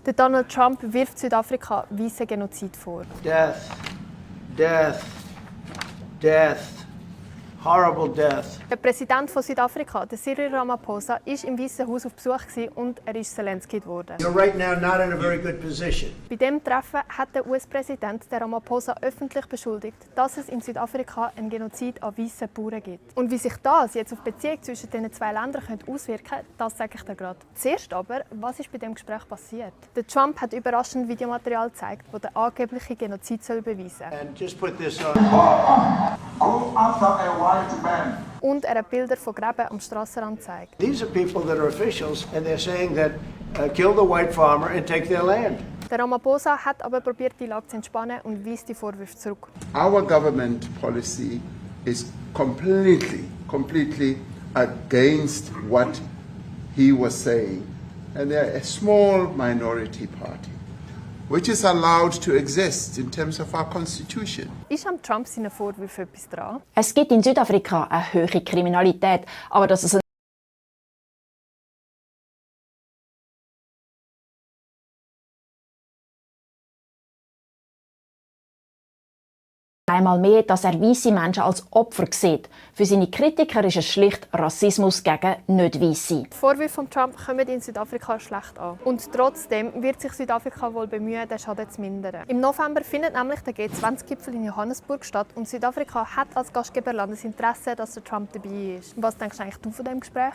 Der Donald Trump wirft Südafrika weißen Genozid vor. Death, death, death, horrible death. Der Präsident von Südafrika, der Cyril Ramaphosa, war im Weißen Haus auf Besuch und er ist Zelensky geworden. You're right now not in a very good position. Bei diesem Treffen hat der US-Präsident Ramaphosa öffentlich beschuldigt, dass es in Südafrika einen Genozid an weißen Bauern gibt. Und wie sich das jetzt auf die Beziehung zwischen diesen zwei Ländern auswirken könnte, das sage ich dir gerade. Zuerst aber, was ist bei dem Gespräch passiert? Der Trump hat überraschend Videomaterial gezeigt, das den angeblichen Genozid beweisen soll. And just put this on. Go after a white man. Und er hat Bilder von Gräben am Strassenrand gezeigt. These are people that are officials, and they're saying that kill the white farmer and take their land. Der Ramaphosa hat aber probiert, die Lage zu entspannen und weist die Vorwürfe zurück. Our government policy is completely against what he was saying. And they're a small minority party, which is allowed to exist in terms of our constitution. Ist am Trump seinen Vorwürfen etwas dran? Es gibt in Südafrika eine hohe Kriminalität, aber dass es einmal mehr, dass er weiße Menschen als Opfer sieht. Für seine Kritiker ist es schlicht Rassismus gegen Nicht-Weisse. Die Vorwürfe von Trump kommen in Südafrika schlecht an. Und trotzdem wird sich Südafrika wohl bemühen, den Schaden zu mindern. Im November findet nämlich der G20-Gipfel in Johannesburg statt und Südafrika hat als Gastgeberland das Interesse, dass der Trump dabei ist. Was denkst du eigentlich von diesem Gespräch?